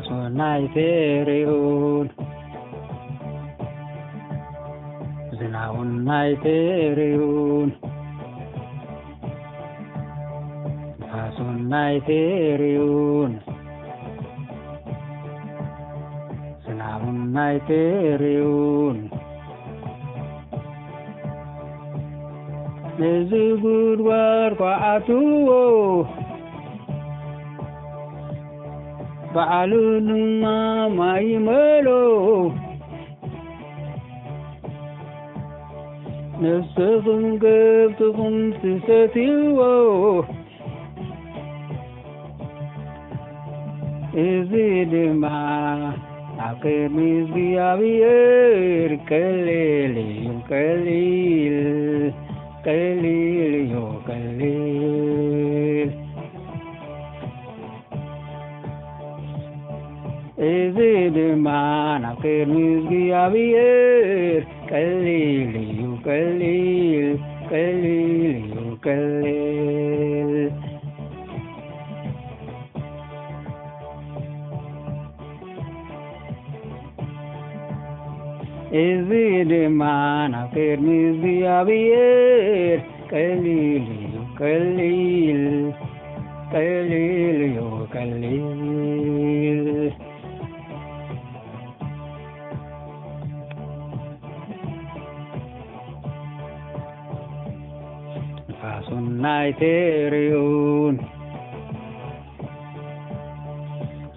ሶናይ ትርእዩን ዝናቡን ናይ ትርእዩን ንፋሱን ናይ ትርእዩን ዝናቡን ናይ ትርእዩን ነዚ ጉድጓድ ኳዓትዎ ባዕሉ ድማ ማይ ይመሎ። ነፍስኹም ከብትኹም ትሰትይዎ። እዚ ድማ ኣብ ቅድሚ እግዚኣብሔር ቀሊል እዩ፣ ቀሊል፣ ቀሊል እዩ፣ ቀሊል። እዚ ድማ ናብ ቅድሚ እግዚኣብሔር ቀሊል እዩ፣ ቀሊል፣ ቀሊል እዩ፣ ቀሊል። እዚ ድማ ናብ ቅድሚ እግዚኣብሔር ቀሊል እዩ፣ ቀሊል፣ ቀሊል እዩ፣ ቀሊል። ንፋሱን ናይ ትርእዩን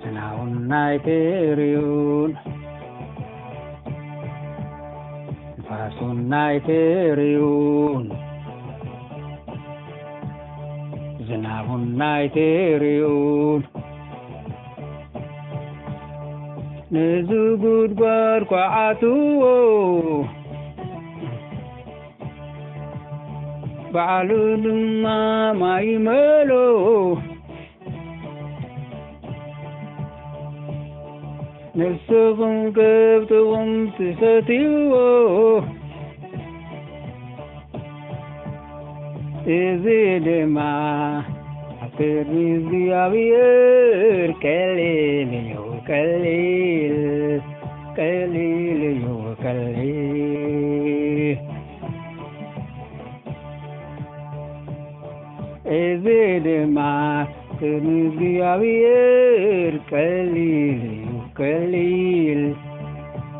ዝናቡን ናይ ትርእዩን ንፋሱን ናይ ትርእዩን ዝናቡን ናይ ትርእዩን ነዚ ጉድጓድ ኳዓትዎ ባዕሉ ድማ ማይ ይመሎ። ንስኹም ከብትኹም ትሰትይዎ። እዚ ድማ ኣብ ቅድሚ እግዚኣብሔር ቀሊል እዩ፣ ቀሊል፣ ቀሊል እዩ፣ ቀሊል። እዚ ድማ ቅድሚ እግዚኣብሔር ቀሊል እዩ፣ ቀሊል፣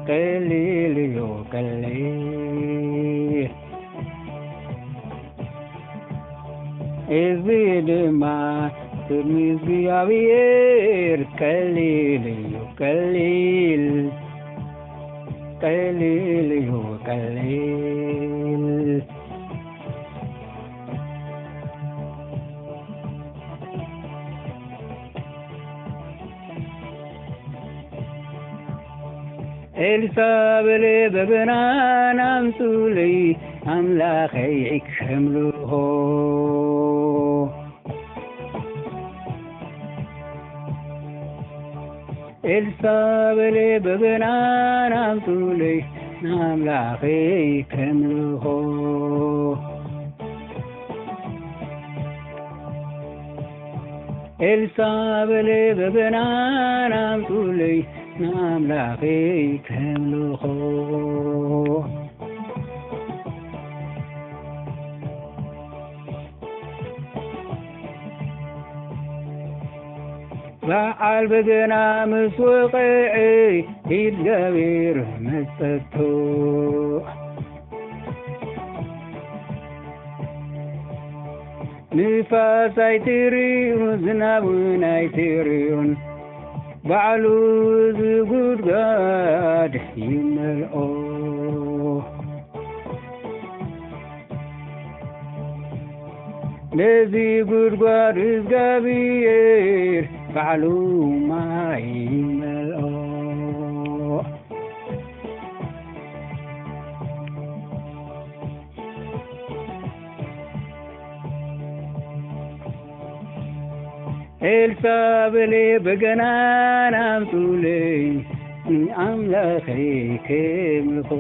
ቀሊል እዩ፣ ቀሊል። እዚ ድማ ቅድሚ እግዚኣብሔር ቀሊል እዩ፣ ቀሊል፣ ቀሊል እዩ፣ ቀሊል። ኤልሳ በለ በገናን ኣምጹለይ ኣምላኸይ ከምልኾ። ኤልሳ በለ በገናን ኣምጹለይ ንኣምላኸይ ከምልኾ። ኤልሳ በለ በገናን ኣምጹለይ ንኣምላኸይ ከምልኾ። በዓል በገና ምስ ወቐዐ፣ እግዚኣብሔር መጸቶ። ንፋስ ኣይትርእዩ፣ ዝናብ እውን ኣይትርእዩን፣ ባዕሉ እዚ ጉድጓድ ይመልኦ። ነዚ ጉድጓድ እግዚኣብሔር ባዕሉ ማይ ይመልኦ። ኤልሳ በለ በገናን ኣምጹለይ ንኣምላኸይ ከምልኾ።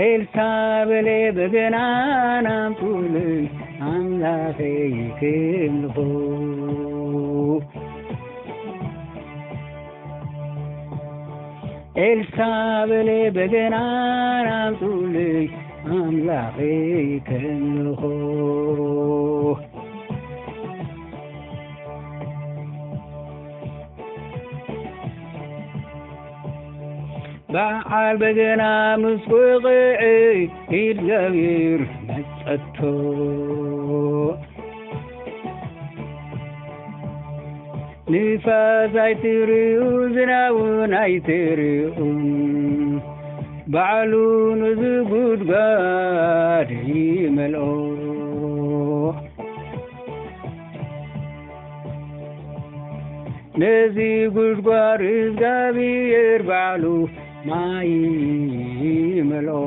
ኤልሳ በለ በገናን ኣምጹለይ ኣምላኸይ ክምልኹ። ኤልሳ በለ በገናን ኣምጹለይ ኣምላኸይ ከምልኾ። በዓል በገና ምስ ወቕዐ፣ እግዚኣብሔር መጸቶ። ንፋስ ኣይትርእዩ፣ ዝናብ እውን ኣይትርእዩን፣ ባዕሉ ነዚ ጉድጓድ ይመልኦ። ነዚ ጉድጓድ እግዚኣብሔር ባዕሉ ማይ ይመልኦ።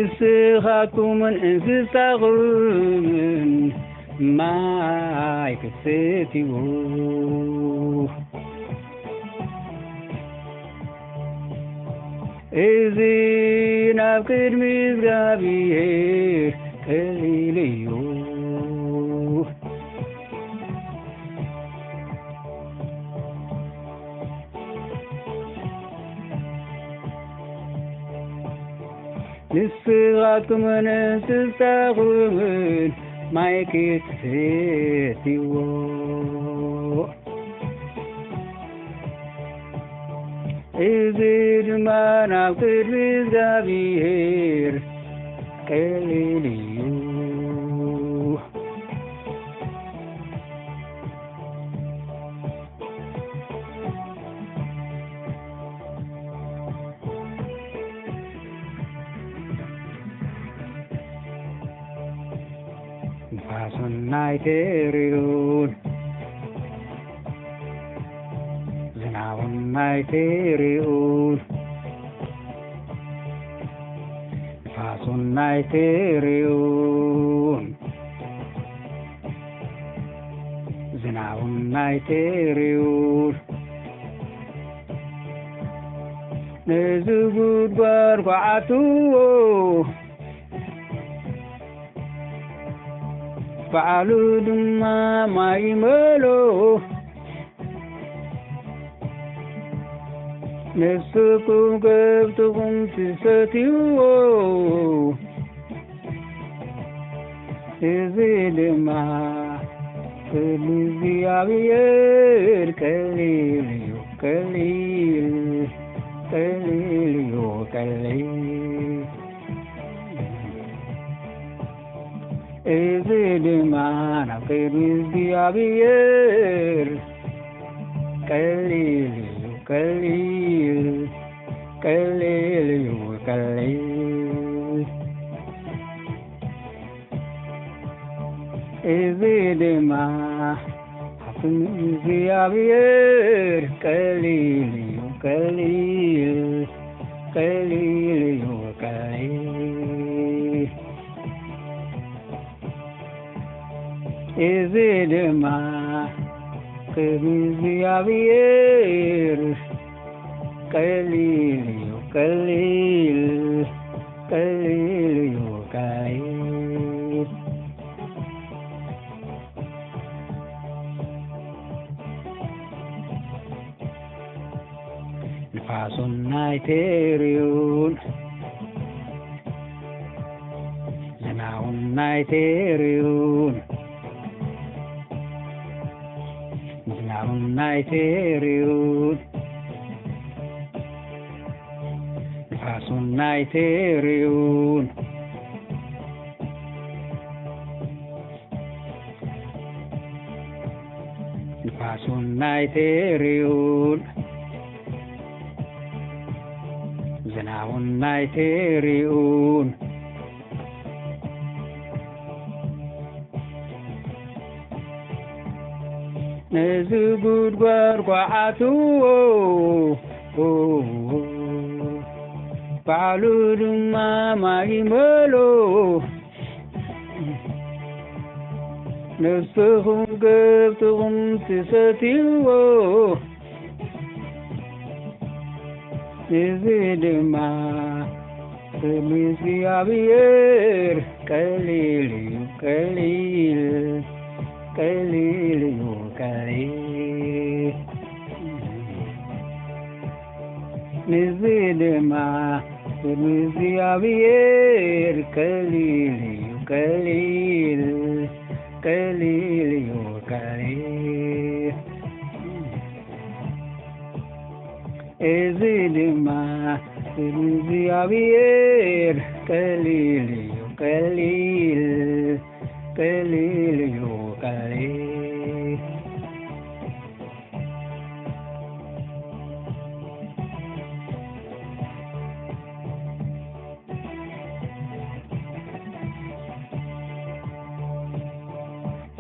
ንስኻትኩምን እንስሳኹምን ማይ ክትሰትዩ፣ እዚ ናብ ቅድሚ እግዚኣብሔር ቀሊል እዩ። ንስኻትኩምን እንስሳኹምን ማይ ክትሰትይዎ፣ እዚ ድማ ናብ ቅድሚ እግዚኣብሔር ቀሊል እዩ። ንፋሱን ኣይትርእዩን፣ ዝናቡን ኣይትርእዩን፣ ንፋሱን ኣይትርእዩን፣ ዝናቡን ኣይትርእዩን። ነዚ ጉድጓድ ኳዓትዎ፣ ባዕሉ ድማ ማይ ይመሎ። ንስኩም ከብትኹም ትሰትይዎ፣ እዚ ድማ ቅድሚ እግዚኣብሔር ቀሊል እዩ፣ ቀሊል፣ ቀሊል እዩ፣ ቀሊል። እዚ ድማ ናብ ቅድሚ እግዚኣብሔር ቀሊል እዩ፣ ቀሊል፣ ቀሊል እዩ፣ ቀሊል። እዚ ድማ ኣብቲ እግዚኣብሔር ቀሊል እዩ፣ ቀሊል፣ ቀሊል እዩ፣ ቀሊል። እዚ ድማ ቅድሚ እግዚኣብሔር ቀሊል እዩ፣ ቀሊል፣ ቀሊል እዩ፣ ቀሊል። ንፋሱን ኣይትርእዩን፣ ዝናቡን ኣይትርእዩን፣ ዝናቡን ኣይትርእዩን፣ ንፋሱን ኣይትርእዩን። ንፋሱን ኣይትርእዩን፣ ዝናቡን ኣይትርእዩን። ነዚ ጉድጓድ ኳዓትዎ፣ ባዕሉ ድማ ማይ ይመሎ። ንስኹም ገብትኹም ትሰትይዎ፣ እዚ ድማ ቅድሚ እግዚኣብሔር ቀሊል እዩ፣ ቀሊል፣ ቀሊል እዩ፣ ቀሊል። ንዚ ድማ ቅድሚ እግዚኣብሔር ቀሊል እዩ፣ ቀሊል፣ ቀሊል እዩ፣ ቀሊል። እዚ ድማ ቅድሚ እግዚኣብሔር ቀሊል እዩ፣ ቀሊል፣ ቀሊል እዩ፣ ቀሊል።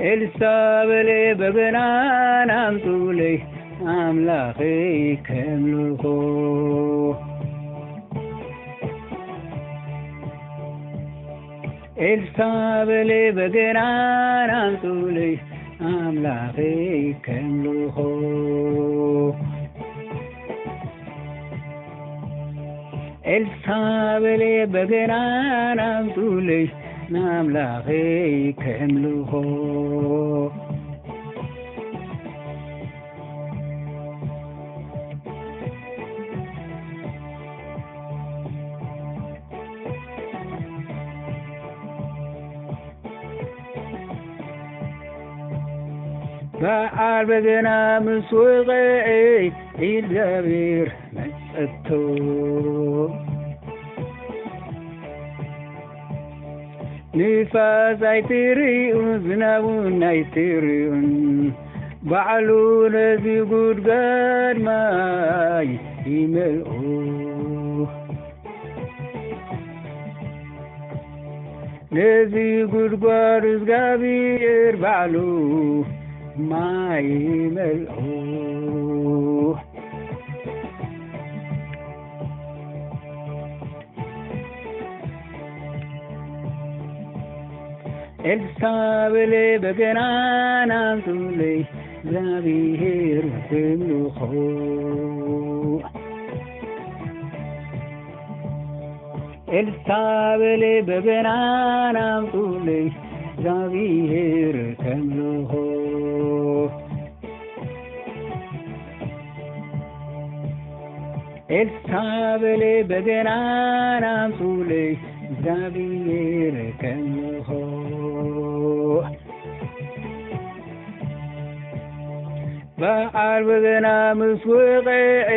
ኤልሳ በለ በገናን ኣምጡለይ ኣምላኸይ ከምልኾ። ኤልሳ በለ በገናን ኣምጡለይ ኣምላኸይ ከምልኾ። ኤልሳ በለ በገናን ኣምጡለይ ንኣምላኸይ ከምልኾ። በዓል በገና ምስ ወቐዐ እግዚኣብሔር መጸቶ። ንፋስ ኣይትርእዩን ዝናቡን ኣይትርእዩን፣ ባዕሉ ነዚ ጉድጓድ ማይ ይመልኦ። ነዚ ጉድጓድ እግዚኣብሔር ባዕሉ ማይ ይመልኦ። ኤልሳ በለ በገናን ኣምጡለይ እግዚኣብሔር ክምልኾ። ኤልሳ በለ በገናን ኣምጡለይ እግዚኣብሔር ከምልኾ። ኤልሳ በለ በገናን ኣምጡለይ እግዚኣብሔር ከምልኾ። በዓል በገና ምስ ወቐዐ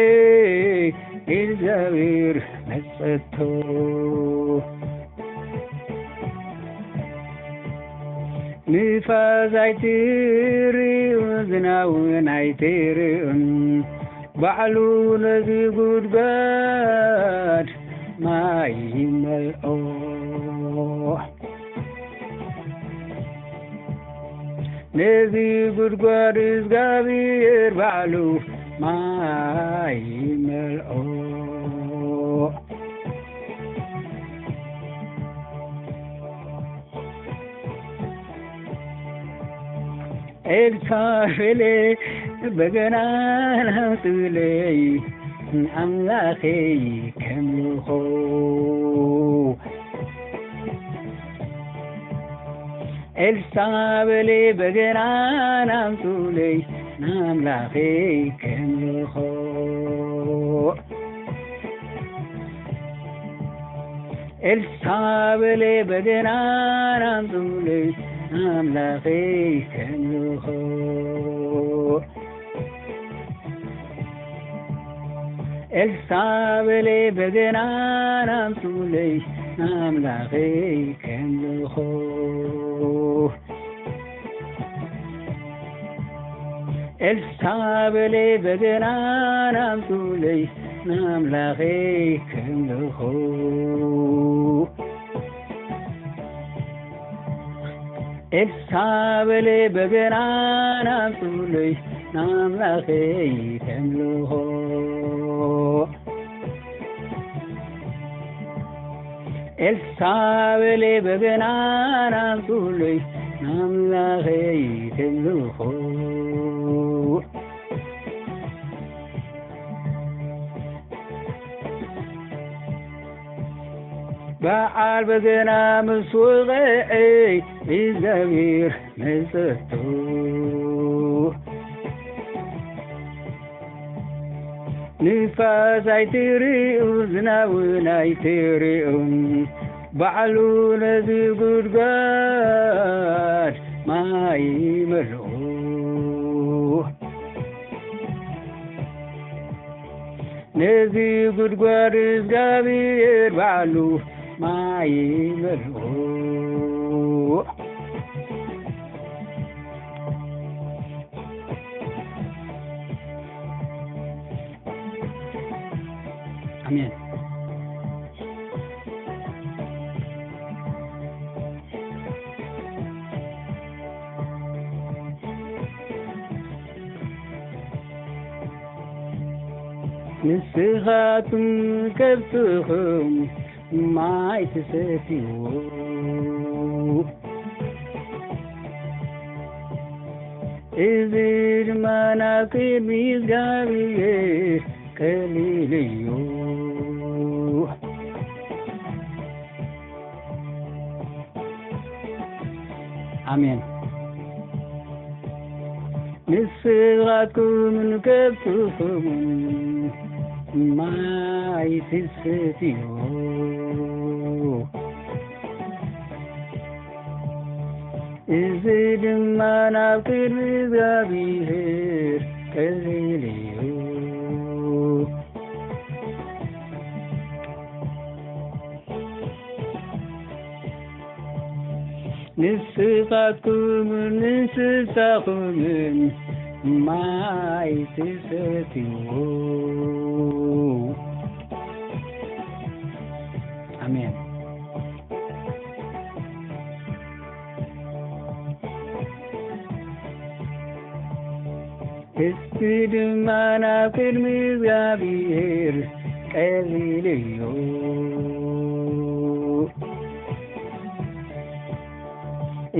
እግዚኣብሔር መጸቶ። ንፋስ ኣይትርእዩን ዝናውን ኣይትርእዩን፣ ባዕሉ ነዚ ጉድጓድ ማይ ይመልኦ። ነዚ ጉድጓድ እግዚኣብሔር ባዕሉ ማይ ይመልኦ። ኤልሳ በለ በገናን ኣምጡለይ ንኣምላኸይ ከምልኾ። ኤልሳ በለ በገናን ኣምጡለይ ንኣምላኸይ ከምልኾ። ኤልሳ በለ በገናን ኣምጡለይ ንኣምላኸይ ከምልኾ። ኤልሳ በለ በገናን ኣምጡለይ ንኣምላኸይ ከምልኾ። ኤልሳ በለ በገናን ኣምጡለይ ንኣምላኸይ ከምልኾ። ኤልሳ በለ በገናን ኣምጡለይ ንኣምላኸይ ከምልኾ። ኤልሳ በለ በገናን ኣምጡለይ ኣምላኸይ ተምልኾ። በዓል በገና ምስ ወቕዐ እግዚኣብሔር መጸቶ። ንፋስ ኣይትርእዩ፣ ዝናብን ኣይትርእዩ፣ ባዕሉ ነዚ ጉድጓድ ማይ ይመልኦ። ነዚ ጉድጓድ እግዚኣብሔር ባዕሉ ማይ ይመልኦ። ኣሜን። ንስኻትኩም ከብትኹም ማይ ትሰትይዎ፣ እዚ ድማ ናብ ቅድሚ እግዚኣብሔር ቀሊል እዩ። ኣሜን። ንስኻትኩምን ከብትኹምን ማይ ትሰትዩ። እዚ ድማ ናብ ቅድሚ እግዚኣብሔር ቀሊል እዩ። ንስኻትኩምን እንስሳኹምን ማይ ትሰትይዎ። ኣሜን። እዚ ድማ ናብ ቅድሚ እግዚኣብሔር ቀሊል እዩ።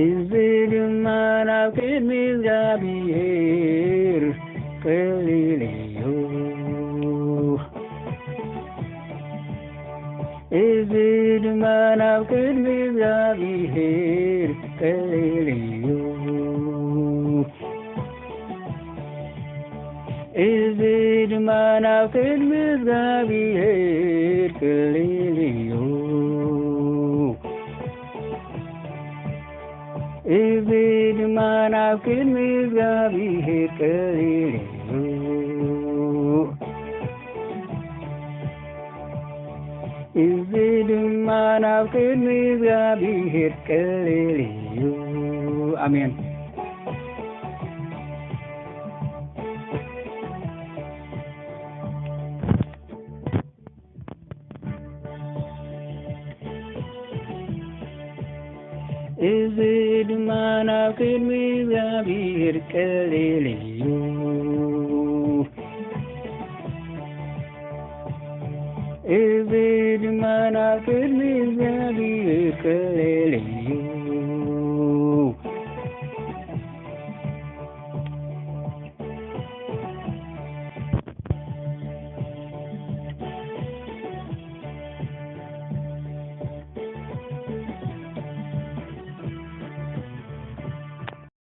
እዚ ድማ ናብ ቅድሚ እግዚኣብሔር ቀሊል እዩ። እዚ ድማ ናብ ቅድሚ እግዚኣብሔር ቀሊል እዩ። እዚ ድማ ናብ ቅድሚ እግዚኣብሔር ቀሊል እዩ። እዚ ድማ ናብ ቅድሚ እግዚኣብሔር ቀሊል እዩ። እዚ ድማ ናብ ቅድሚ እግዚኣብሔር ቀሊል እዩ። ኣሜን። እዚ ድማ ናብ ቅድሚ እግዚኣብሔር ቀሊል እዩ። እዚ ድማ ናብ ቅድሚ እግዚኣብሔር ቀሊል